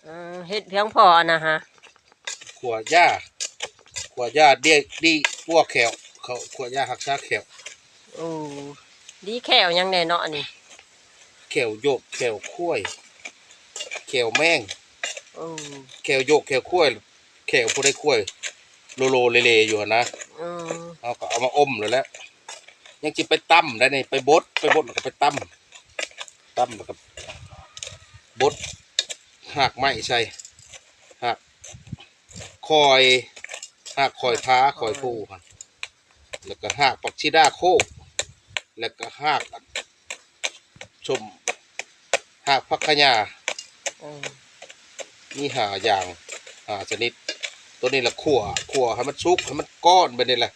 ເອີ ເຮັດພຽງພໍອັນນະຮະ ຂົ້ວຢາ ຂົ້ວຢາເດ ດີປົວແຂ້ວ ເຂົາຂົ້ວຢາຮັກສາແຂ້ວ. ໂອ້ ດີແຂ້ວຫຍັງແດ່ເນາະອັນນີ້? ແຂ້ວໂຢກ ແຂ້ວຄວາຍ ແຂ້ວແມງ. ໂອ້ ແຂ້ວໂຢກ ແຂ້ວຄວາຍ ແຂ້ວຜູ້ໃດຄວາຍໂລໆເລໆຢູ່ຫັ້ນນະ. ອືມ ເຮົາກໍເອົາມາອົມແລ້ວແຫຼະ ຍັງຊິໄປຕຳໄດ໋ນີ້ ໄປບົດ ໄປບົດແລ້ວກໍໄປຕຳ ຕຳແລ້ວກໍບົດຮາກໄມ້ໃສ່ ຮາກ ຄອຍ ຮາກຄອຍພາ ຄອຍພູຫັ້ນ ແລ້ວກໍຮາກຜັກຊີດາໂຄກ ແລ້ວກໍຮາກສົ້ມ ຮາກຜັກຂະຫຍ້າ. ເອີ ມີຫ້າຢ່າງ ຫ້າຊະນິດ. ໂຕນີ້ລະຂົ້ວ ຂົ້ວໃຫ້ມັນສຸກ ໃຫ້ມັນກ້ອນແບບນີ້ແຫຼະ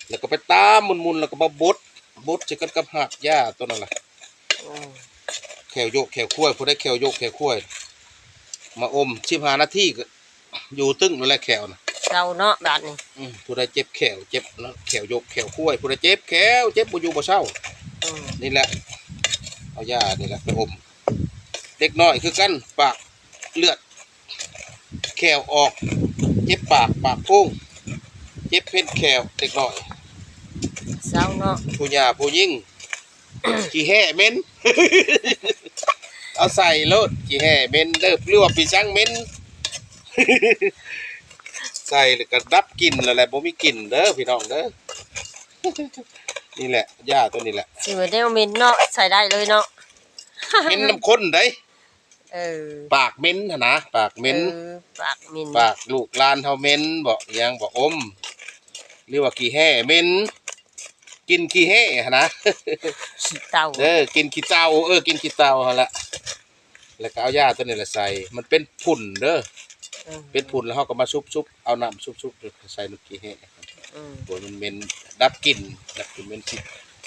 ແລ້ວກໍໄປຕຳໝຸ່ນໆ ແລ້ວກໍມາບົດ ບົດໃສ່ກັນກັບຮາກຫຍ້າໂຕນັ້ນລະ. ໂອ້ ແຂ້ວໂຢກແຂ້ວຄວາຍ ຜູ້ໃດແຂ້ວໂຢກແຂ້ວຄວາຍ ມາອົມສິບຫ້ານາທີກໍຢູ່ຕຶງແລ້ວແຫຼະແຂ້ວນະ ເຊົາເນາະບາດນີ້. ອືມ ຜູ້ໃດເຈັບແຂ້ວ ເຈັບແຂ້ວໂຢກແຂ້ວຄວາຍ ຜູ້ໃດເຈັບແຂ້ວ ເຈັບບໍ່ຢູ່ບໍ່ເຊົາ. ອືມ ນີ້ແຫຼະ ເອົາຢານີ້ແຫຼະໄປອົມ. ເດັກນ້ອຍຄືກັນ ປາກເລືອດ ແຂ້ວອອກ ເຈັບປາກ ປາກໂພງ ເຈັບເປັນແຂ້ວ ເດັກນ້ອຍ ເຊົາເນາະ ຜູ້ຫຍ່າຜູ້ຍິງ ຂີ້ແຮ້ເໝັນ ເອົາໃສ່ໂລດ ຂີ້ແຮ້ເໝັນເດີ ຫຼືວ່າປີສັງເໝັນ ໃສ່ແລ້ວກໍດັບກິ່ນແລ້ວແຫຼະ ບໍ່ມີກິ່ນເດີພີ່ນ້ອງເດີ. ນີ້ແຫຼະ ຢາໂຕນີ້ແຫຼະ ຊິວ່າແນວເໝັນເນາະ ໃສ່ໄດ້ເລີຍເນາະ ເໝັນນຳຄົນໃດ. ເອີ ປາກເໝັນຫັ້ນນະ ປາກເໝັນ ເອີ ປາກເໝັນ ປາກລູກຫຼານເຮົາເໝັນບໍ ອີຫຍັງບໍ ອົມ ຫຼືວ່າຂີ້ແຮ້ເໝັນ ກິ່ນຂີ້ແຮ້ຫັ້ນນະ ຂີ້ເຕົ່າ ເອີ ກິ່ນຂີ້ເຕົ່າ ເອີ ກິ່ນຂີ້ເຕົ່າຫັ້ນລະ. ແລ້ວກໍເອົາຢາໂຕນີ້ລະໃສ່ ມັນເປັນຝຸ່ນເດີ ເອີ ເປັນຝຸ່ນແລ້ວເຮົາກໍມາຊຸບໆ ເອົານ້ຳຊຸບໆ ໃສ່ນ້ຳຂີ້ແຮ້. ອືມ ໂອ້ຍ ມັນເໝັນ ດັບກິ່ນ ດັບກິ່ນເໝັນ ຊິ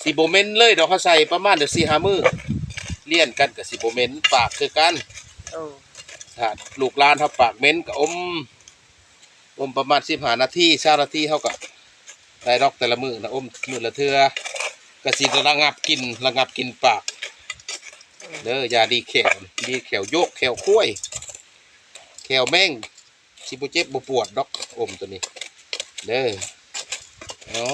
ຊິບໍ່ເໝັນເລີຍດອກ ເຮົາໃສ່ປະມານເດືອນສີ່ຫ້າມື້ລຽນກັນກໍຊິບໍ່ເໝັນ ປາກຄືກັນ. ໂອ້ ຖ້າລູກຫຼານເຮົາປາກເໝັນກໍອົມ ອົມປະມານສິບຫ້ານາທີ ຊາວນາທີ ເຮົາກໍໄດ້ດອກ ແຕ່ລະມື້ນະ ອົມມື້ລະເທື່ອ ກໍຊິໄດ້ລະງັບກິ່ນ ລະງັບກິ່ນປາກ. ອືມ ເດີ ຢາດີແຂ້ວ ດີແຂ້ວໂຢກ ແຂ້ວຄວາຍ ແຂ້ວແມງ ຊິບໍ່ເຈັບບໍ່ປວດດອກ ອົມໂຕນີ້ເດີ. ເອົາ